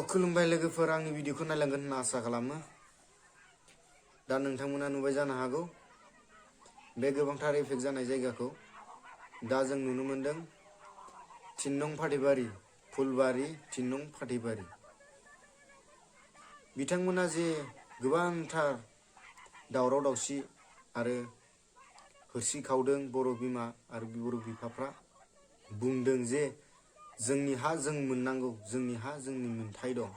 खुलुमबाय लोगोफोर आंनि भिडिअखौ नायलांगोन होनना आसा खालामो। दा नोंथांमोना नुबाय जानो हागौ बे गोबांथार इफेक्ट जानाय जायगाखौ। दा जों नुनो मोनदों थिननं फाथैबारि फुलबारि थिननं फाथैबारि। बिथांमोना जे गोबांथार दावराव दावसि आरो होसिखावदों बर' बिमा आरो बर' बिफाफ्रा बुंदों जे जोंनि हा जों मोननांगौ, जोंनि हा जोंनि मोनथाय दं।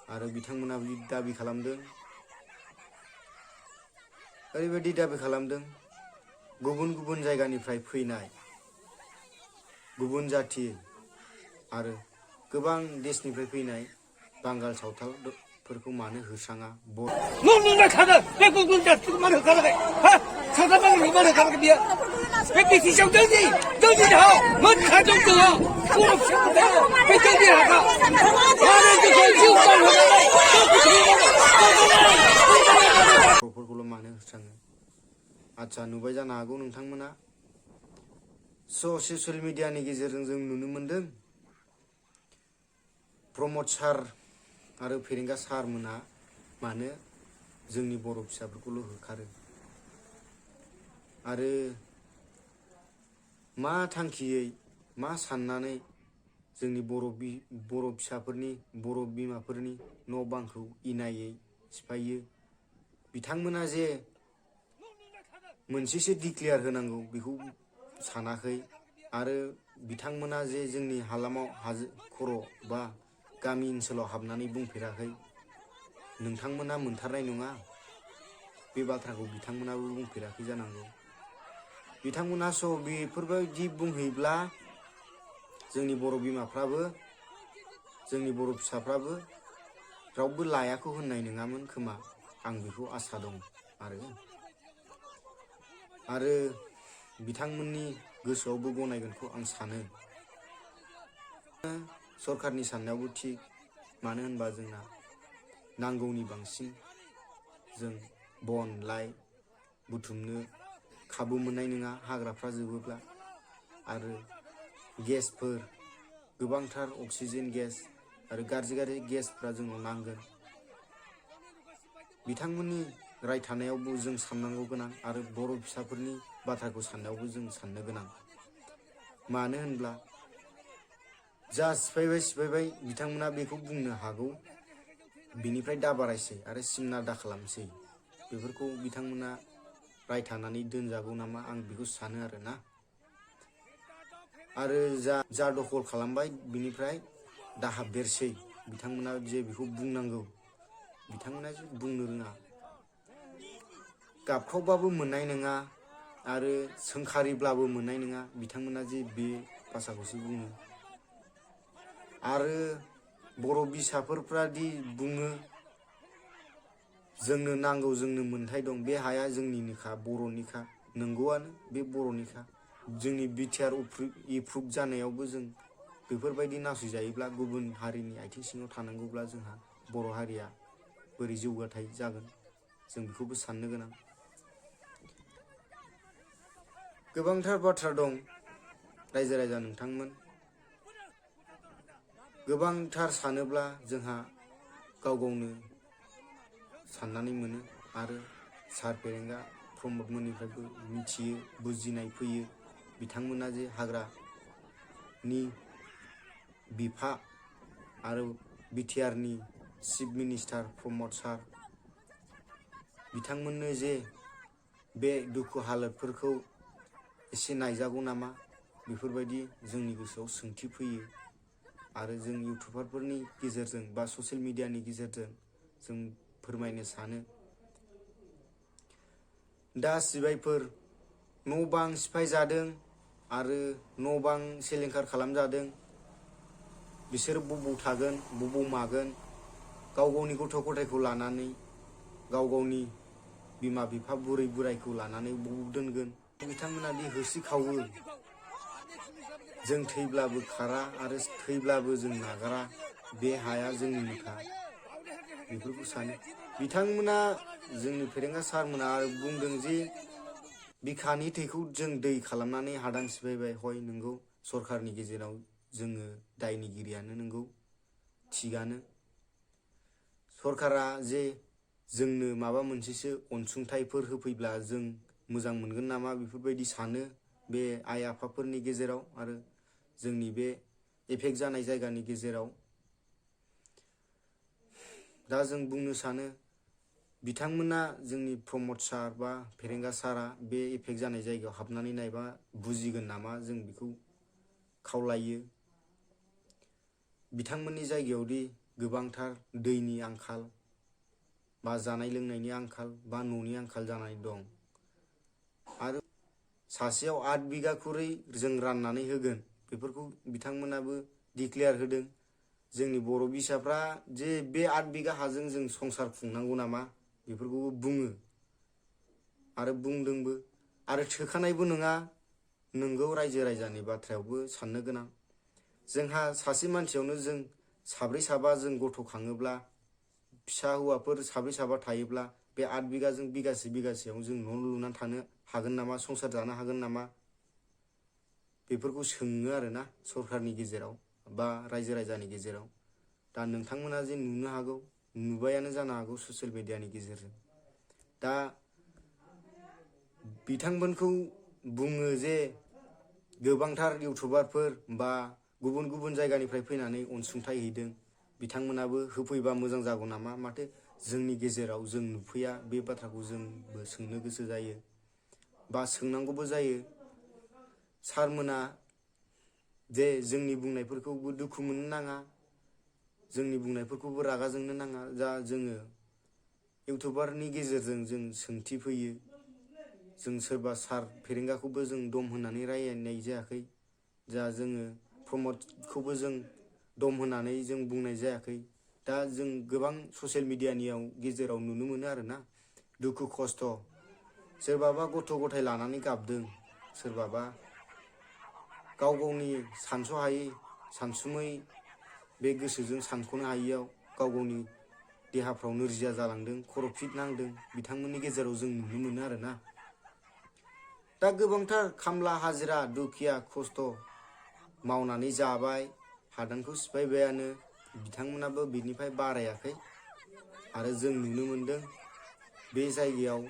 आरो बिथांमोना दाबि खालामदों, ओरैबायदि दाबि खालामदों गुबुन गुबुन जायगानिफ्राय फैनाय गुबुन जाथि आरो गोबां देशनिफ्राय फैनाय बांगाल सावथालफोरखौ मानो होस्राङा। नोंनो खादो बे गुबुन जाथिखौ मानो होखाराखै? हा? सावथालफोरखौ मानो होखाराखै बियो? बे बिटिसिआव जोंनि हायाव मोनखा दं जोंहा बर' फिसाफोर दङ, बे जोंनि हाखा। मानो जोंखौ जिउ गारहोनानै बर'फोरखौल' मानो होस्राङो? आच्छा, नुबाय जानो हागौ नोंथांमोना ससियेल मिडियानि गेजेरजों जों नुनो मोनदों प्रमद सार आरो फेरेंगा सारमोना मानो जोंनि बर' फिसाफोरखौल' होखारो आरो मा थांखियै मा साननानै जोंनि बर' फिसाफोरनि बर' बिमाफोरनि न' बांखौ इनायै सिफायो। बिथांमोना जे मोनसेसो डिक्लेयार होनांगौ बेखौ सानाखै आरो बिथांमोना जे जोंनि हालामाव हाजो खर' बा गामि ओनसोलाव हाबनानै बुंफेराखै। नोंथांमोना मोनथारनाय नङा बे बाथ्राखौ बिथांमोनाबो बुंफेराखै जानांगौ। बिथांमोना बेफोरबायदि बुंहैब्ला जोंनि बर' बिमाफ्राबो जोंनि बर' फिसाफ्राबो रावबो लायाखौ होननाय नङामोन खोमा, आं बेखौ आसा दं। आरो बिथांमोननि गोसोआवबो गनायगोनखौ आं सानो। सरकारनि साननायावबो थिग, मानो होनबा जोंना नांगौनि बांसिन जों बन लाइ बुथुमनो खाबु मोननाय नङा हाग्राफ्रा जोबोब्ला। आरो गेसफोर गोबांथार अक्सिजेन गेस आरो गाज्रि गेसफ्रा जोंनाव नांगोन। बिथांमोननि रायथानायावबो जों साननांगौ गोनां आरो बर' फिसाफोरनि बाथ्राखौ साननायावबो जों साननो गोनां। मानो होनब्ला जा सिफायबाय बिथांमोना बेखौ बुंनो हागौ बिनिफ्राय दाबारायसै आरो सिमना दा खालामसै। बेफोरखौ बिथांमोना रायथानानै दोनजागौ नामा, आं बेखौ सानो आरोना। आरो जा दखल खालामबाय बिनिफ्राय दाहाबदेरसै। बिथांमोना जे बेखौ बुंनांगौ बिथांमोना जे बुंनो रोङा। गाबख्रावबाबो मोननाय नङा आरो सोंखारिब्लाबो मोननाय नङा, बिथांमोना जे बे भाषाखौसो बुङो। आरो बर' बिसाफोरफ्रादि बुङो जोंनो नांगौ, जोंनो मोनथाय दं, बे हाया जोंनिनोखा बर'निखा। नंगौआनो, बे बर'निखा। जोंनि बिटिआर एप्रुभ जानायावबो जों बेफोरबायदि नासयजायोब्ला गुबुन हारिनि आथिं सिङाव थानांगौब्ला जोंहा बर' हारिया बोरै जौगाथाय जागोन, जों बेखौबो साननो गोनां। गोबांथार बाथ्रा दं रायजो राजा नोंथांमोन। गोबांथार सानोब्ला जोंहा गाव गावनो साननानै मोनो आरो सार फेरेंगा प्रमद मोननिफ्रायबो मिथियो, बुजिनाय फैयो। बिथांमोना जे हाग्रानि बिफा आरो बिटिआरनि चिफ मिनिस्टार प्रमद सार, बिथांमोननो जे बे दुखु हालोदफोरखौ एसे नायजागौ नामा, बेफोरबायदि जोंनि गोसोआव सोंथि फैयो। आरो जों इउटुबारफोरनि गेजेरजों बा ससियेल मिडियानि गेजेरजों जों फोरमायनो सानो, दा सिबायफोर न' बां सिफाय जादों आरो न' बां सिलिंखार खालामजादों, बिसोर बबाव थागोन बबाव मागोन? गाव गावनि गथ' गथायखौ लानानै, गाव गावनि बिमा बिफा बुरै बोरायखौ लानानै बबाव दोनगोन? बिथांमोना दि होसिखावो, जों थैब्लाबो खारा आरो थैब्लाबो जों नागारा, बे हाया जोंनिनोखा। बेफोरखौ सानो बिथांमोना। जोंनि फेरेंगा सारमोना बुंदों जे बिखानि थैखौ जों दै खालामनानै हादान सिफायबाय। हय नंगौ, सरकारनि गेजेराव जोङो दायनिगिरियानो नंगौ। थिगानो सरकारा जे जोंनो माबा मोनसेसो अनसुंथाइफोर होफैब्ला जों मोजां मोनगोन नामा बेफोरबायदि सानो बे आइ आफाफोरनि गेजेराव आरो जोंनि बे एफेक्ट जानाय जायगानि गेजेराव। दा जों बुंनो सानो बिथांमोना जोंनि प्रमद सार बा फेरेंगा सारा बे एफेक्ट जानाय जायगायाव हाबनानै नायबा बुजिगोन नामा जों बेखौ खावलायो। बिथांमोननि जायगायावदि गोबांथार दैनि आंखाल बा जानाय लोंनायनि आंखाल बा न'नि आंखाल जानानै दं आरो सासेयाव 8 बिगा खरै जों राननानै होगोन बेफोरखौ बिथांमोनाबो डिक्लेयार होदों। जोंनि बर' बिसाफ्रा जे बे 8 बिगा हाजों जों संसार खुंनांगौ नामा बेफोरखौबो बुङो आरो बुंदोंबो आरो थोखानायबो नङा। नोंगौ रायजो राजानि बाथ्रायावबो साननो गोनां। जोंहा सासे मानसियावनो जों साब्रै साबा जों गथ' खाङोब्ला फिसा हौवाफोर साब्रै साबा थायोब्ला बे 8 बिगाजों बिगासेयाव जों न' लुनानै थानो हागोन नामा संसार जानो हागोन नामा बेफोरखौ सोङो आरोना सरकारनि गेजेराव बा रायजो राजानि गेजेराव। दा नोंथांमोना जे नुनो हागौ नुबायानो जानो हागौ ससियेल मिडियानि गेजेरजों। दा बिथांमोनखौ बुङो जे गोबांथार इउटुबारफोर बा गुबुन गुबुन जायगानिफ्राय फैनानै अनसुंथाइ हैदों बिथांमोनाबो होफैबा मोजां जागौ नामा माथो जोंनि गेजेराव जों नुफैया बे बाथ्राखौ जोंबो सोंनो गोसो जायो बा सोंनांगौबो जायो। सारमोना जे जोंनि बुंनायफोरखौबो दुखु मोननो नाङा जोंनि बुंनायफोरखौबो रागा जोंनो नाङा। जा जोङो इउटुबारनि गेजेरजों जों सोंथि फैयो जों सोरबा सार फेरेंगाखौबो जों दम होनानै रायलायनाय जायाखै। जा जोङो प्रमदखौबो जों दम होनानै जों बुंनाय जायाखै। दा जों गोबां ससियेल मिडियानियाव गेजेराव नुनो मोनो आरोना दुखु खस्थ' सोरबाबा गथ' गथाय लानानै गाबदों सोरबाबा गाव गावनि सानस'हायै सानसुमै बे गोसोजों सानख'नो हायियाव गाव गावनि देहाफ्राव नोरजिया जालांदों खर' फिट नांदों बिथांमोननि गेजेराव जों नुनो मोनो आरोना। दा गोबांथार खामला हाजिरा दुखिया खस्थ' मावनानै जाबाय हादानखौ सिफायबायानो बिथांमोनाबो बिनिफ्राय बारायाखै आरो जों नुनो मोनदों बे जायगायाव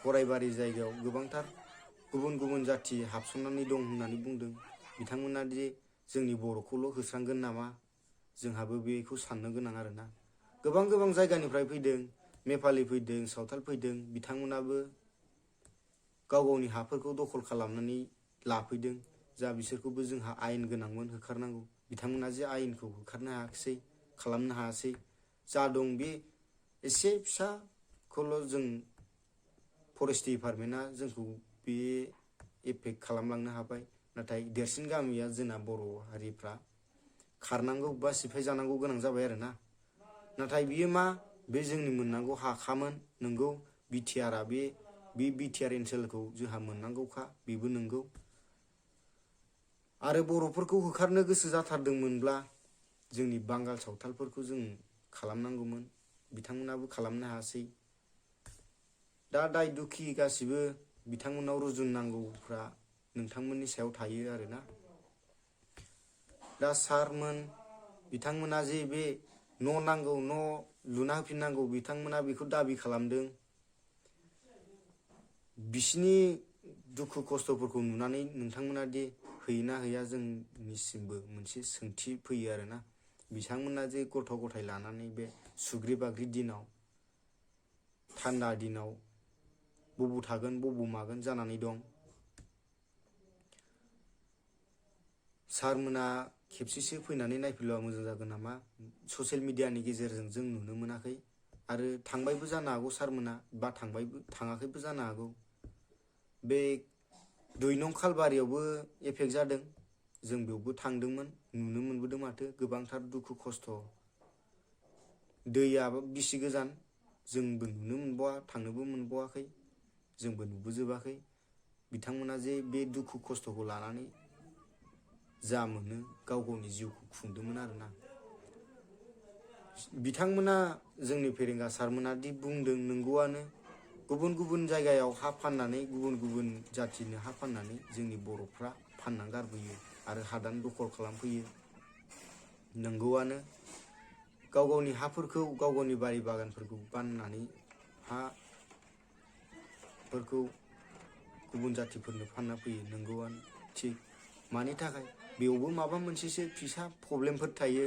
गरायबारि जायगायाव गोबांथार गुबुन गुबुन जाथि हाबसननानै दं होननानै बुंदों। बिथांमोना दि जोंनि बर'खौल' होस्रांगोन नामा जोंहाबो बेखौ साननो गोनां आरोना। गोबां गोबां जायगानिफ्राय फैदों नेपालि फैदों सावथाल फैदों बिथांमोनाबो गाव गावनि हाफोरखौ दखल खालामनानै लाफैदों। जा बिसोरखौबो जोंहा आयेन गोनांमोन होखारनांगौ बिथांमोना जे आयेनखौ होखारनो हायाखिसै खालामनो हायासै। जा दं बे एसे फिसाखौल' जों फरेस्ट डिपार्टमेन्टआ जोंखौ बे एफेक्ट खालामलांनो हाबाय नाथाय देरसिन गामिया जोंना बर' हारिफ्रा खारनांगौ बा सिफाय जानांगौ गोनां जाबाय आरोना। नाथाय बियो मा बे जोंनि मोननांगौ हाखामोन नोंगौ बिटिआरआ बे बिटिआर ओनसोलखौ जोंहा मोननांगौखा बेबो नंगौ। आरो बर'फोरखौ होखारनो गोसो जाथारदोंमोनब्ला जोंनि बांगाल सावथालफोरखौ जों खालामनांगौमोन बिथांमोनाबो खालामनो हायासै। दा दाय दुखि गासिबो बिथांमोनाव रुजुननांगौफ्रा नोंथांमोननि सायाव थायो आरोना। दा सारमोन बिथांमोना जे बे न' नांगौ न' लुना होफिननांगौ बिथांमोना बेखौ दाबि खालामदों। बिसिनि दुखु खस्थ'फोरखौ नुनानै नोंथांमोना दि हैयोना हैया जोंनिसिमबो मोनसे सोंथि फैयो आरोना। बिथांमोना जे गथ' गथाय लानानै बे सुग्रि बाग्रि दिनाव थान्दा दिनाव बबाव थागोन बबाव मागोन जानानै दं। सारमोना खेबसेसो फैनानै नायफैब्ला मोजां जागोन नामा ससियेल मिडियानि गेजेरजों जों नुनो मोनाखै आरो थांबायबो जानो हागौ सारमोना बा थाङाखैबो जानो हागौ। बे 2 नं खालबारियावबो एफेक्ट जादों जों बेयावबो थांदोंमोन नुनो मोनबोदों माथो गोबांथार दुखु खस्थ'। दैयाबो बिसि गोजान जोंबो नुनो मोनबावा थांनोबो मोनबावाखै जोंबो नुबोजोबाखै। बिथांमोना जे बे दुखु खस्थ'खौ लानानै जा मोनो गाव गावनि जिउखौ खुंदोंमोन आरोना। बिथांमोना जोंनि फेरेंगा सारमोना दि बुंदों नंगौआनो गुबुन गुबुन जायगायाव हा फाननानै गुबुन गुबुन जाथिनो हा फाननानै जोंनि बर'फ्रा फाननानै गारबोयो आरो हादान दखल खालामफैयो नंगौआनो। गाव गावनि हाफोरखौ गाव गावनि बारि बागानफोरखौ बाननानै हाफोरखौ गुबुन जातिफोरनो फानना फैयो नंगौआनो थिग मानि थाखाय बेयावबो माबा मोनसेसो फिसा प्रब्लेमफोर थायो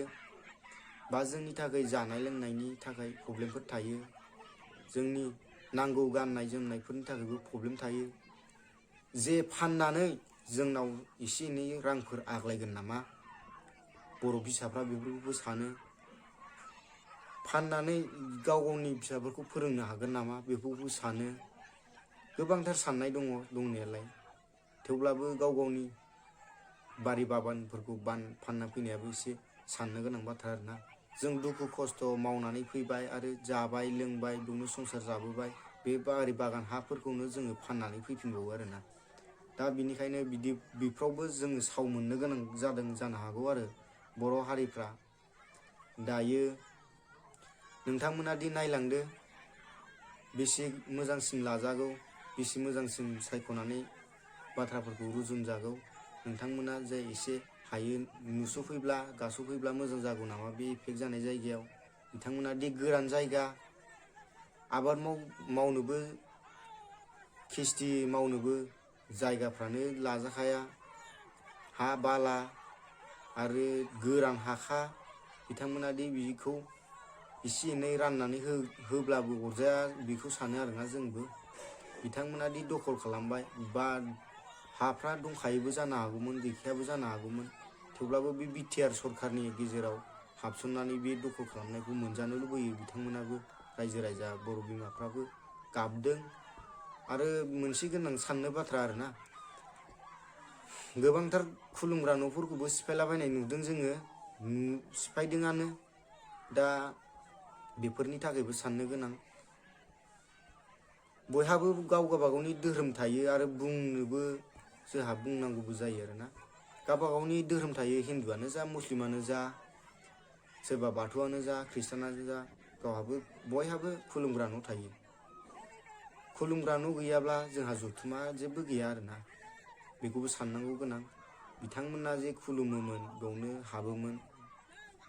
बा जोंनि थाखाय जानाय लोंनायनि थाखाय प्रब्लेमफोर थायो जोंनि नांगौ गाननाय जोमनायफोरनि थाखायबो प्रब्लेम थायो जे फाननानै जोंनाव एसे एनै रांफोर आग्लायगोन नामा बर' फिसाफ्रा बेफोरखौबो सानो फाननानै गाव गावनि फिसाफोरखौ फोरोंनो हागोन नामा बेखौबो सानो गोबांथार साननाय दङ दंनायालाय थेवब्लाबो गाव गावनि बारि बागानफोरखौ फानना फैनायाबो एसे साननो गोनां बाथ्रा आरोना जों दुखु खस्थ' मावनानै फैबाय आरो जाबाय लोंबाय बेयावनो संसार जाबोबाय बे बारि बागान हाफोरखौनो जोङो फाननानै फैफिनबावो आरोना दा बिनिखायनो बेफ्रावबो जोङो साव मोननो गोनां जादों जानो हागौ आरो बर' हारिफ्रा दायो नोंथांमोना दि नायलांदो बेसे मोजांसिन लाजागौ बेसे मोजांसिन सायख'नानै बाथ्राफोरखौ रुजुनजागौ नोंथांमोना जे एसे हायो नुस'फैब्ला गास'फैब्ला मोजां जागौ नामा बे इफेक्ट जानाय जायगायाव बिथांमोना दि गोरान जायगा आबाद मावनोबो खेथि मावनोबो जायगाफ्रानो लाजाखाया हा बाला आरो गोरान हाखा बिथांमोना दि बिखौ एसे एनै राननानै होब्लाबो अरजाया बेखौ सानो आरोना जोंबो बिथांमोना दि दखल खालामबाय बा हाफ्रा दंखायोबो जानो हागौमोन गैखायाबो जानो हागौमोन थेवब्लाबो बे बिटिआर सरखारनि गेजेराव हाबसननानै बे दखल खालामनायखौ मोनजानो लुबैयो बिथांमोनाबो रायजो राजा बर' बिमाफ्राबो गाबदों आरो मोनसे गोनां साननो बाथ्रा आरोना गोबांथार खुलुमग्रा न'फोरखौबो सिफायलाबायनाय नुदों जोङो सिफायदोंआनो दा बेफोरनि थाखायबो साननो गोनां बयहाबो गाव गावबागावनि धोरोम थायो आरो बुंनोबो जोंहा बुंनांगौबो जायो आरोना गावबागावनि धोरोम थायो हिन्दुआनो जा मुस्लिमानो जा सोरबा बाथौआनो जा ख्रिस्टानानो जा गावहाबो बयहाबो खुलुमग्रा न' थायो खुलुमग्रा न' गैयाब्ला जोंहा जथुमा जेबो गैया आरोना बेखौबो साननांगौ गोनां बिथांमोना जे खुलुमोमोन बेयावनो हाबोमोन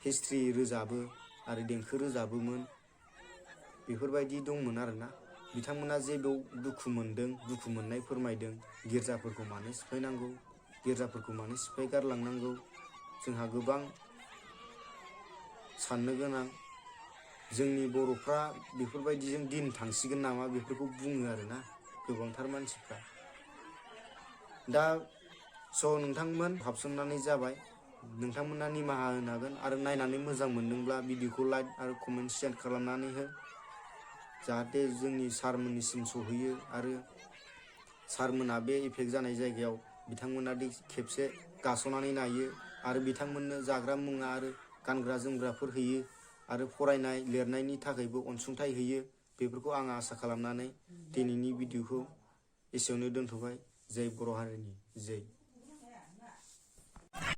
हिस्ट्रि रोजाबो आरो देंखो रोजाबोमोन बेफोरबायदि दंमोन आरोना बिथांमोना जे बेयाव दुखु मोनदों दुखु मोननाय फोरमायदों गिर्जाफोरखौ मानो सिफायनांगौ गिर्जाफोरखौ मानो सिफाय गारलांनांगौ जोंहा गोबां साननो गोनां जोंनि बर'फ्रा बेफोरबायदिजों दिन थांसिगोन नामा बेफोरखौ बुङो आरोना गोबांथार मानसिफ्रा दा नोंथांमोन हाबसननानै जाबाय नोंथांमोना निमाहा होनो हागोन आरो नायनानै मोजां मोनदोंब्ला भिडिअखौ लाइक आरो कमेन्ट शेयार खालामनानै हो जाहाथे जोंनि सारमोननिसिम सहैयो आरो सारमोना बे इफेक्ट जानाय जायगायाव बिथांमोना दि खेबसे गास'नानै नायो आरो बिथांमोननो जाग्रा मुवा आरो गानग्रा जोमग्राफोर होयो आरो फरायनाय लिरनायनि थाखायबो अनसुंथाइ होयो बेफोरखौ आं आसा खालामनानै दिनैनि भिडिअखौ एसेयावनो दोनथ'बाय जै बर' हारिनि जै